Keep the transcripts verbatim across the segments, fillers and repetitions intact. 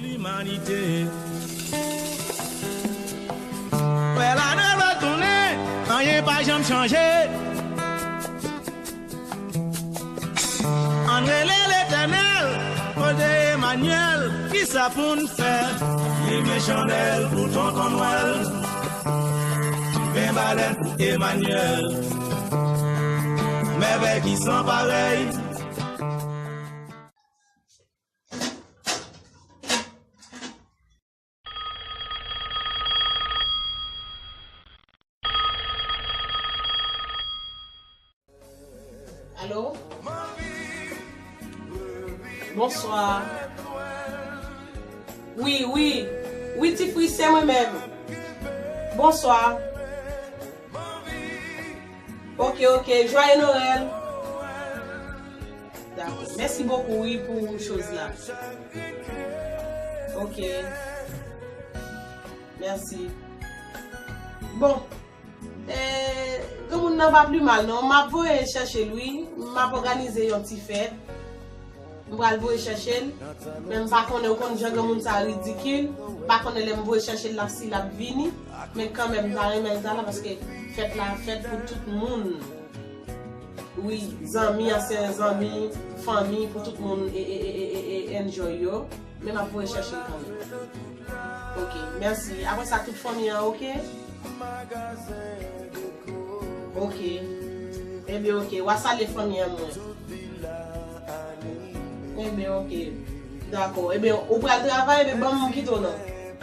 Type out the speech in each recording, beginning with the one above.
Limanite. Wè lane retounen, anyen pa janm chanje. Ann rele Letènèl, kote Emanyèl, kisa pou n fè? Limen chandèl pou Tonton Nwèl. Men balèn pou Emanyèl. Mèvèy ki san parèy. Alo? Bonswa. Wi, wi. Wi, Ti Fri, se mwen menm. Bonswa. Ok, ok. Joyeux Noël. Dakò. Mèsi bokou, wi, pou choz la. Ok. Mèsi. Bon. Eh, granmoun nan pa pli mal, non. M ap voye chèche l, wi. M ap òganize yon ti fèt. M pral voye chèche l. Men m pa konnen, ou konn jan granmoun sa ridikil. M pa konnen lè m voye chèche l la, si l ap vini. Men kanmenm, m ta renmen l ta la, paske fèt la fèt pou tout moun. Wi, zanmi, ansyen zanmi, fanmi, pou tout moun e, e, e, e, e, e enjoy yo. Men m ap voye chèche l kanmenm. Ok, mèsi. Apre sa, tout fanmi an ok? Ok. Ebyen, ok. W a salye fanmi an mwen. Ebyen, ok. Dakò. Ebyen, ou pral travay, ebyen, ban m kite w non.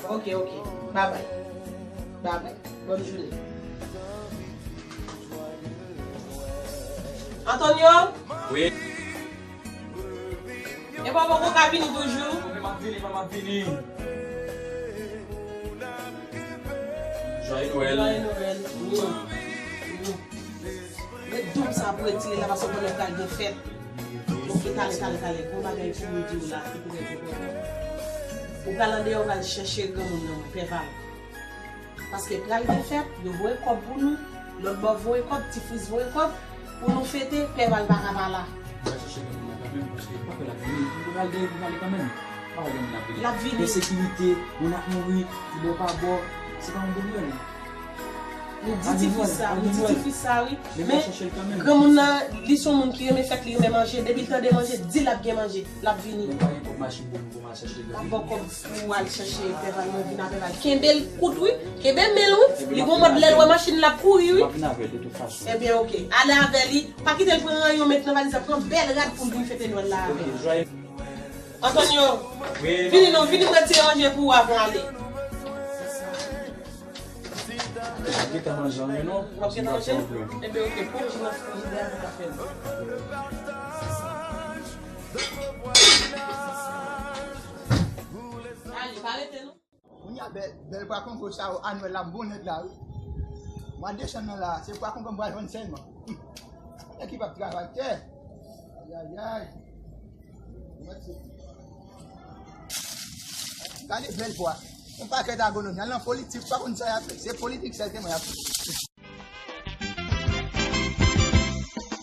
Ok, ok. Babay. Babay. Bòn jounen. Antonio? Wi. Epa w poko ka vini toujou? Mwen m ap vini, mwen m ap vini. Joyeux Noël. Joyeux Noël. Wi. Wi. Met doub sa pou retire la, paske konnen pral gen fèt. Ok, talè, talè, talè. Gon bagay pou m di w la, ki pou rete pou ou. Ou pral andeyò, ou pral chèche granmoun nan, Pè Val. Paske pral gen fèt, yo voye kòb pou nou, lòt bò voye kòb, Ti Fris voye kòb, pou nou fete, Pè Val pa ka pa la. Ou pral chèche granmoun nan kanmenm, paske pa kwè l ap vini. Ou pral dèyè pou pale kanmenm. Pa wè granmoun nan ap vini. L ap vini. Ensekirite, moun ap mouri, ki bò pa bò, se pa yon bon nouvèl. Nou di Ti Fris sa, nou di Ti Fris sa, wi. Men granmoun nan, li se yon moun ki renmen fèt, li renmen manje. Depi l tande manje, di l ap gen manje, l ap vini. Mwen pa gen kòb machin pou m, pou m al chèche granmoun. L ap ba w kòb pou w al chèche Pè Val, mwen vin a Pè Val. Kenbe l kout, wi. Kenbe men l, wi. Li gon mòd lè l wè machin l ap kouri, wi. M ap vin avè l de tout fason. Ebyen, ok. Ale avè li. Pa kite l pran ranyon, met nan valiz la. Pran bèl rad pou l vin fete Nwèl la avè l. Ok, joyeux Antonio, vini non, vini m retire manje pou ou avan ale. Ou gentan manje anyen non? W ap gentan manje? Ebyen, ok, pran ti nan frijidè a pou kafe nou. Ale, pa rete non. Kounye a bèl, bèl pwa kongo sa yo, a Nwèl la, m bon nèg la, wi. Mwa desanm nan la, se pwa kongo m pral vann sèlman. Nèg ki p ap travay tè. Ayayay. Gade bèl pwa. Yon pakèt agonon, y al nan politik, pa konn sa y ap fè. Se politik sèlman y ap fè.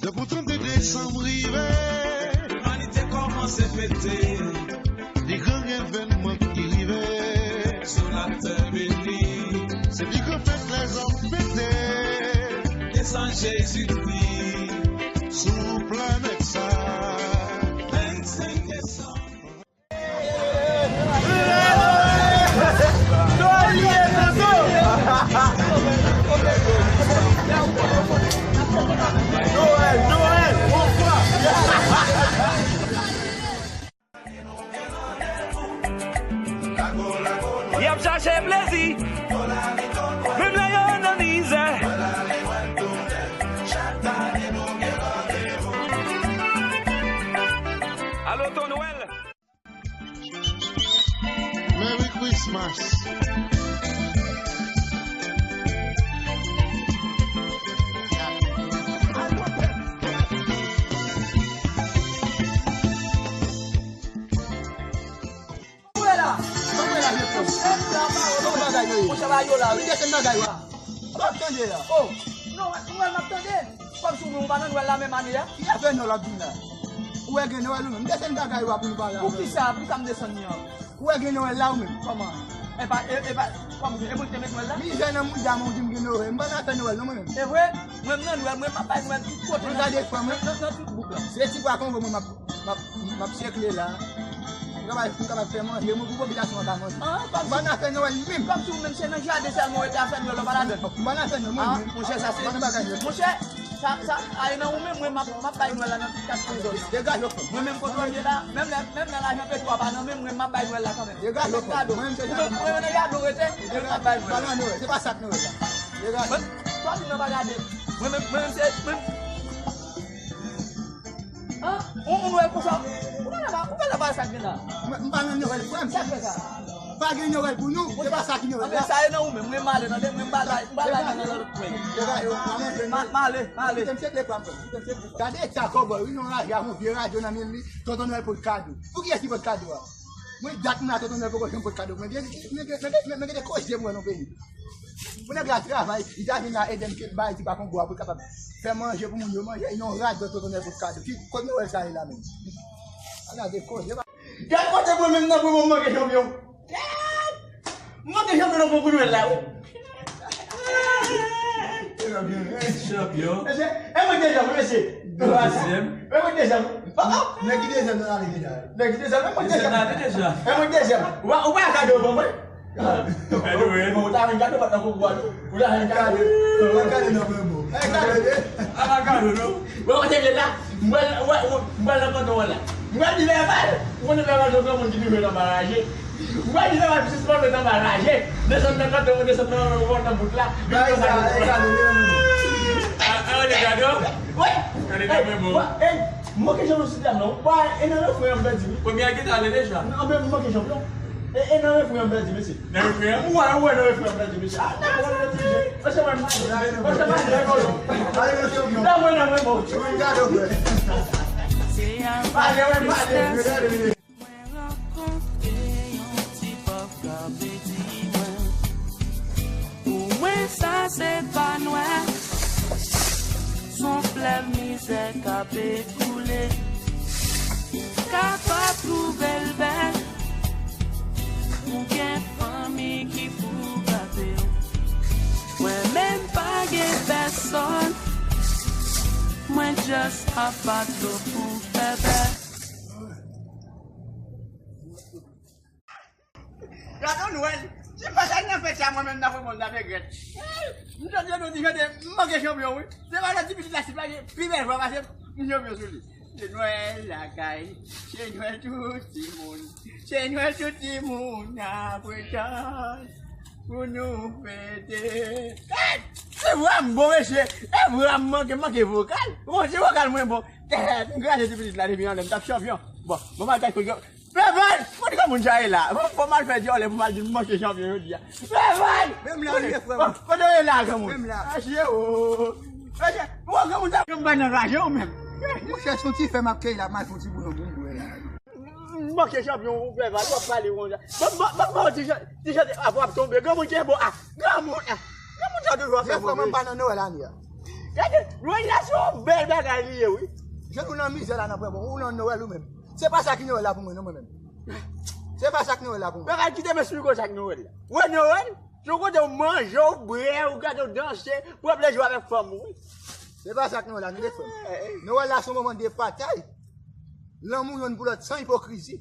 Depi w tande desanm rive, limanite kòmanse fete. Pi gran evènman ki rive sou latè beni. Se pi gran fèt lèzòm fete. Nesans Jezikri sou planèt sa. Vennsenk desanm. Noël, Noël, bonswa. Y ap chache plezi, menm lè yo nan mizè. Alo, Ton Nwèl. Merry Christmas. Ou wè la? Ou wè la, vye fò? Ou wè bagay yo ye? Monchè, bagay yo la, wi. Desann bagay yo a. W ap tande a. Oh, non, ou wè m ap tande. Kòmsi ou menm ou pa nan Nwèl la menm ane a? Ki afè Nwèl w ap vin la? Ou wè gen Nwèl ou menm. Desann bagay yo a pou nou pale avè w. Poukisa, poukisa m desann li an? Ou wè gen Nwèl la ou menm? Kòman? E pa, e, e pa, kòman se, e mwen ki te met Nwèl la? Mizè nan mouda mwen, ou di m gen Nwèl. M pa nan afè Nwèl non mwen menm. E vre? Mwen m nan Nwèl, mwen m ap bay Nwèl tout kote. Mwen gade frè mwen. Nan, nan, nan tout bouk la. Se ti bwa konvo mwen m ap, m ap, m ap sekle la. M kapab, m kapab fè manje, mwen pou popilasyon an ka manje. Ah, kòm si, m pa nan afè Nwèl menm. Kòm si ou menm se nan jaden sèlman ou rete afè Nwèl, ou pa ladann. M pa nan afè Nwèl mwen menm. Ah, monchè, sa se, m pa nan bagay Nwèl. Monchè, Sa, sa, ale nan ou menm, mwen m ap, m ap bay Nwèl la nan tout kat kou zòn nan. Degaje w frè m. Mwen menm kote w ye la, menm lè, menm lè lajan petwo a pa nan men m, mwen m ap bay Nwèl la kanmenm. Degaje w frè m. Mwen menm se sa. Ou menm, mwen menm nan jaden w rete, mwen m ap bay Nwèl la. Nwèl, se pa sa k Nwèl la. Degaje. Mwen, twa moun nan pa gade. Mwen menm, mwen menm se, mwen An? Ou, ou Nwèl konsa? Ou pa nan, ou pa nan bay sa k gen la. Mwen, m pa nan Nwèl frè m. Sa k fè sa? Pa gen Nwèl pou nou, se pa sa ki Nwèl la. Anben, sa e nan ou menm, mwen m ale, tande, mwen m pa la, m pa la nan lòt kwen. Degaje w, pa manje Nwèl. M ale, m ale. Kite m sekle pa m frè m, kite m sekle. Gade eta kòbòy wi, yon raja, yon vye radyo nan men li, Tonton Nwèl pot kado. Pou kiyès ki pot kado a? Mwen dat m la, Tonton Nwèl poko janm pot kado. Mwen gen, mwen gen, mwen gen, mwen gen de koze pou wè nan peyi. Pou nèg la travay, li ta vin la ede m ke bay ti pa kongo a pou l kapab fè manje pou moun yo manje, yon radyo Tonton Nwèl pot kado. Ki, kot Nwèl sa ye la menm? Ala de koze. Gad kote mwen menm nan pou mwen manke chanpyon. Gad! Manke chanpyon nan pou Nwèl la, wi. Chanpyon. Mesye, e mwen dezyèm, mesye. Dezyèm. E mwen dezyèm. Oh, oh. Nèg ki dezyèm nan ale deja. Nèg ki dezyèm, e mwen dezyèm. Dezyèm nan ale deja. E mwen dezyèm. Ou pa, ou pa kado pou mwen. Anyway. Bon, ou ta jwenn kado pa t nan konkou a tou. Ou ta jwenn kado. Ou ta kado nan men bon. E kado de. A pa kado non. Bon, kote l ye la? M pral, m pral, m pral nan kanton an la. M pral di Vèval. Ou konnen Vèval se yon granmoun ki toujou nan baraje. M pral di Vèval sispann met nan baraje. Desann nan kanton, desann nan, nan bout la. Bay sa, e kado de. A, a, ale kado. Wi. Kado de men bon. Ey, manke chanpyon sou tèm non. Bon, e nan refren an m pèdi wi. Premye a gentan ale deja. Non, men manke chanpyon. E, e nan refren an m pèdi, mesye. Nan refren an? Ou wè, ou wè nan refren an m pèdi, mesye. A, nan refren an m pèdi, mesye. Mesye, mwen, mesye, mwen, mwen, mwen, mwen. Nan mwen, nan mwen, bon. Mwen gade, frè. Pale, mwen, pale. Mwen rankontre yon ti pòv k ap di mwen, pou mwen sa se pa Nwèl. S on flèv mizè k ap ekoule. Ka pa twouve l bèl. Ou gen fanmi ki pou gade w. Mwen menm pa gen pèsòn. Mwen just ap bat dlo pou fè bèl. Gade Nwèl, se pa sa nan fèt sa mwen menm nan fè moun la regrèt. M tande nou di chante, m manke chanpyon wi. Se pa nan ti pitit la si pa gen pi bèl vwa pase m chanpyon sou li. Se Nwèl lakay, se Nwèl tout timoun, se Nwèl tout timoun ap retann pou nou fete. Hey! Se vwa m bon mesye, e vwa m manke, manke vokal. Bon, se vokal mwen bon. Tèt, m kraze ti pitit la depi anlè, m t ap chanpyon. Bon, bon bagay pou yo. Vèval! Kote granmoun sa ye la? Bon, bon, m al fè dyòlè pou m al di m manke chanpyon jodi a. Vèval! Menm la, wi, frè m. Kote w ye la, granmoun? Menm la. Mesye, o. Mesye, bon, granmoun sa, m pa nan raje ou menm. Monchè, se yon ti fè m ap keyi la, m al fè yon ti bouyon pou m bwè la. M manke chanpyon, ou Vèval, w ap pale konsa. Bon, bon, bon, bon, ti jan, ti jan, a, w ap tonbe. Granmoun ki bon, a, granmoun, a. Granmoun sa toujou ap fè move. Frè m, m pa nan Nwèl ane a. Gade, Nwèl la se yon bèl bagay li ye, wi. Jwenn ou nan mizè la nan pwen bon, ou nan Nwèl ou menm. Se pa sa ki Nwèl la pou mwen non, mwen menm. Se pa sa ki Nwèl la pou mwen. Bagay ki te men sou sa ki Nwèl la. Wè Nwèl, se yon kote ou manje, ou bwè, ou gade, ou danse, pran plezi avèk fanmi w, wi. Se pa sa ki Nwèl la, tande frè m. Nwèl la se yon moman de patay. Lanmou yonn pou lòt, san ipokrizi.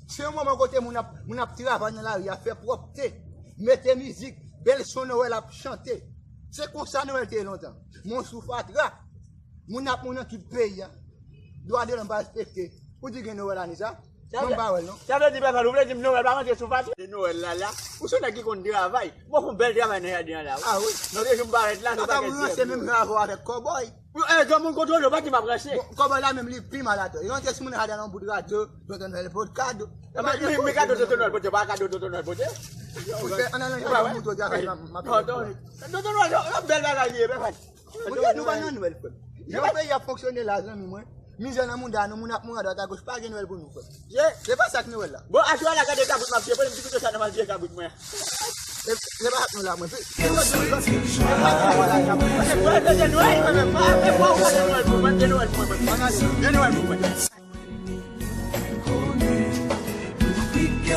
Se yon moman kote moun ap, moun ap travay nan lari a, fè pwòpte, mete mizik, bèl son Nwèl ap chante. Se konsa Nwèl te ye lontan. Men w sou fatra. Moun ap mouri nan tout peyi a. Dwa de lòm pa respekte. Ou di gen Nwèl ane sa? Mwen m pa wè l non. Sa vle di, papa, ou vle di m Nwèl pa rantre sou fatra? Se Nwèl la la. Ou se nèg ki konn travay. Bon, fè yon bèl travay nan jaden an la, wi. Ata m ranse menm jan avè w avèk kòbòy. Eh, granmoun kontwole w, pa di m ap ranse. Bon, kòbòy la menm li pi mal atò. Li rantre sou moun nan jaden an, yon bout radyo, Tonton Nwèl pot kado. Men kado Tonton Nwèl pote, pa kado Tonton Nwèl pote. Monchè, ann al nan jaden an, moutre w travay, m ap, m ap. Tonton Nwèl, yon bèl bagay li ye, papa. Monchè, nou pa nan Nwèl, frè m. Jan peyi ap fonksyone la, zanmi mwen. Mizè nan mouda nou, moun ap mouri adwat agoch, pa gen Nwèl pou nou, frè. Se pa sa k Nwèl la. Bon, aswè a la, gade kabrit m ap tiye, pran yon ti kouto sa nan m al tiye kabrit mwen. Se pa sa k Nwèl la, mwen. Mwen, mwen, mwen, mwen, mwen, mwen, mwen, mwen, mwen. Mwen, mwen, mwen, mwen. Mwen, mwen, mwen, mwen.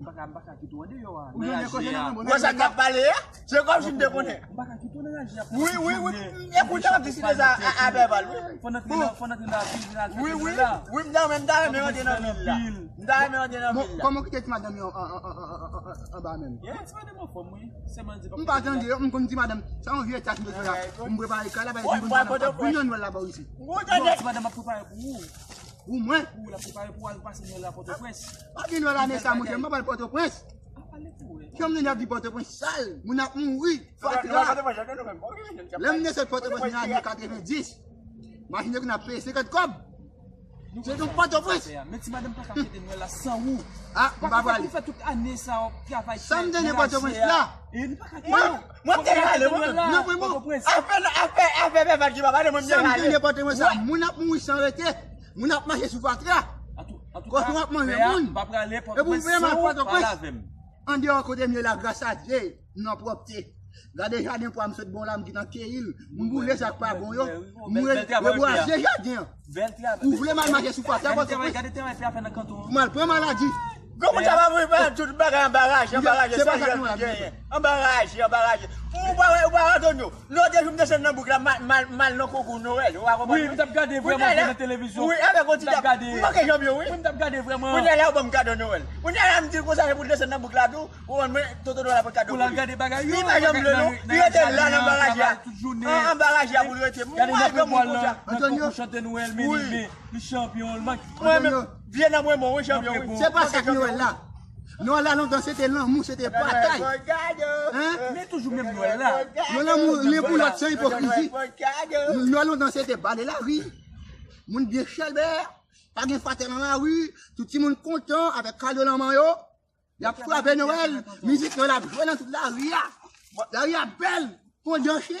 M pa ka, m pa ka kite w andeyò a. Ou jwenn kote nan men mwen. Wè sa k ap pale a? Se kòm si m te konnen. M pa ka kite w nan raje a. Wi, wi, wi. E kounye a m deside sa a, a vèbal, wi. Fò n antre nan, fò n antre nan vil la. Wi, wi. Wi, m ta renmen, m ta renmen antre nan vil la. M ta renmen antre nan vil la. Kòman w kite ti madanm yo an, an, anba menm? Ti madanm anfòm, wi. Sèlman di pa. M pa tande, m konn ti madanm. Sa yon vye tach m te fè la. M prepare kay la, pa di m konn ti madanm ap vin nan Nwèl la bò isit. Bon, ti madanm ap prepare pou ou. Pou mwen? Pou ou, l ap prepare pou w al pase Nwèl la Pòtoprens. Pa gen Nwèl ane sa, monchè, m pa pral Pòtoprens. Jan m tande ap di Pòtoprens sal, moun ap mouri, fatra. Lè m desann Pòtoprens nan ane katrevendis, machin yo konn ap peye senkant kòb. Se yon Pòtoprens. Men ti madanm pa ka fete Nwèl la san ou. A, m pa prale. Ou fè tout ane sa w ap travay. Sa m tande Pòtoprens la. E nou pa ka kite w. Mwen, mwen te ale, mwen. Non, mwen, mwen. Afè, afè, afè, afè, ki pa pale, mwen, m te ale. Sa m tande Pòtoprens la, moun ap mouri san rete. Moun ap mache sou fatra. Kochon ap manje moun. Epi w vle m al Pòtoprens. Andeyò kote m ye la, gras a Dye, m nan pwòpte. Gade jaden pwa m sot bon la, m gentan keyi l. M boule sa k pa bon yo. M re-, rebwaze jaden an. Ou vle m al mache sou fatra Pòtoprens. Pou m al pran maladi. Gwo moun sa pa vle fè tout bagay anba raje, anba raje, se pa sa nou la. Anba raje, anba raje. Ou pa wè, ou pa wè Antonio. Lòt jou m desann nan bouk la, m al, m al, m al nan konkou Nwèl. Ou pa konprann? Wi, m t ap gade vrèman nan televizyon. Wi, avèk yon ti tap. M manke janbyon, wi. Wi, m t ap gade vrèman. Kounye a la, ou ban m kado Nwèl. Kounye a la, m di l konsa, se pou l desann nan bouk la tou. Ou konprann, mwen, tonton Nwèl la pran kado pou li. Pou l al gade bagay yo. Li pa janm vle, non. Li rete la, nan baraje a. Tout jounen. An, an baraje a pou l rete. Gade nan pwal nan, nan konkou chante Nwèl, men li, men li chanpyon, l manke. Mwen menm, vye nan mwen, bon, wi, chanpyon, wi. Se pa sa k Nwèl la. Nwèl la lontan se te lanmou, se te patay. Hein? Men toujou menm Nwèl la. Yon lanmou, youn pou lòt, san ipokrizi. Nwèl lontan se te bale lari. Moun byen chèlbè, pa gen fatè nan lari, tout timoun kontan avèk kado nan men yo. Y ap frape Nwèl, mizik Nwèl ap jwe nan tout lari a. Lari a bèl, kondanse.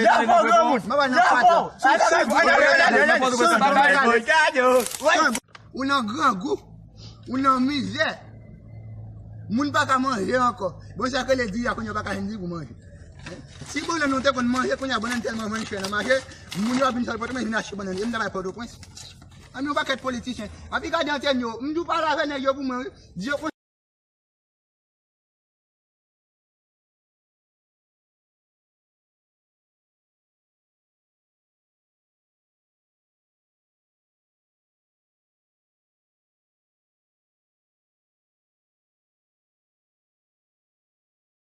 Drapo granmoun. Drapo. Drapo. Ou nan grangou. Ou nan mizè. Moun pa ka manje ankò. Bon, sa k rele diri a, kounye a pa ka jwenn diri pou manje. Si bannann nou te konn manje, kounye a bannann tèlman vann chè nan mache, moun yo ap vin sòl Pòtoprens vin achte bannann. E m ta bay Pòtoprens. An, yon pakèt politisyen. Api gade antèn yo. M di w pale avè nèg yo pou mwen, wi. Di yo